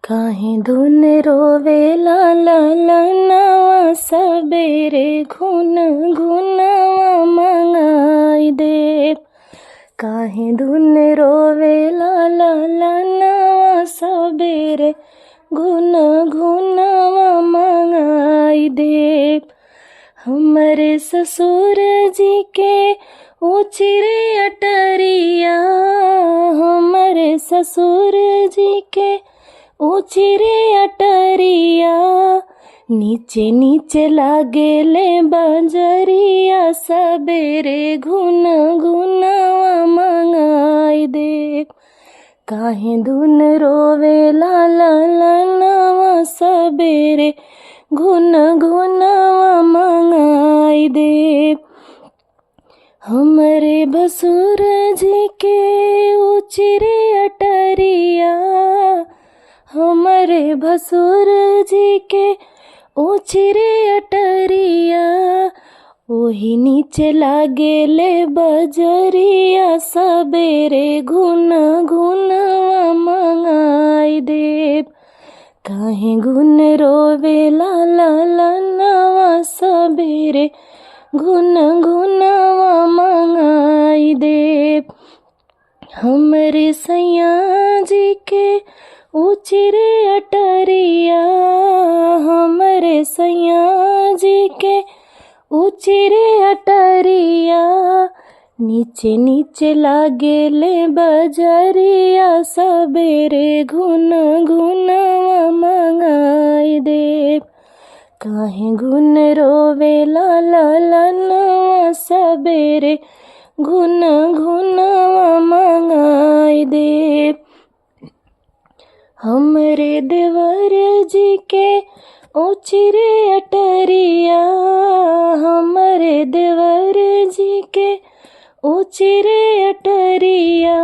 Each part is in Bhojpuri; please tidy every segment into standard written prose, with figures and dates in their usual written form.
काहे धुन रोवेला ललनवा सबेरे घुन घुनवा मंगाई देब। काहे धुन रोवेला ललनवा सबेरे घुन घुनवा मंगाई देब। हमरे ससुर जी के ऊँची रे अटरिया, हमरे ससुर जी के ऊँची रे अटरिया, नीचे नीचे लागेले बजरिया सबेरे घुन घुनवा मंगाई देब। काहे धुन रोवेला ललनवा सबेरे घुन घुनवा मंगाई देब। हमरे भसुर जी के ऊँची रे अटरिया, हमरे भसुर जी के ऊँची रे अटरिया, ओही नीचे लागेले बजरिया सबेरे घुन घुनवा मंगाई देब। काहे घुन रोवेला ललनवा सबेरे घुन घुनवा मंगाई देब। हमरे सैया जी के ऊँची रे अटरिया, हमरे सैया जी के ऊँची रे अटरिया, नीचे नीचे लागेले बजरिया सबेरे घुन घुनवा मंगाई देब। काहे घुन रोवेला ललनवा सबेरे घुन घुनवा मंगाई देब। हमरे देवर जी के ऊँची रे अटरिया, हमरे देवर जी के ऊँची रे अटरिया,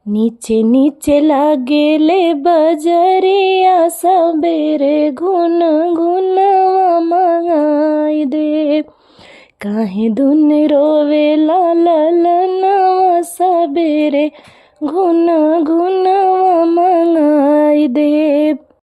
नीचे नीचे लागेले बजरिया सबेरे घुन घुनवा मंगाई देब। काहे धुन रोवेला ललनवा सबेरे घुन घुनवा मंगाई देब।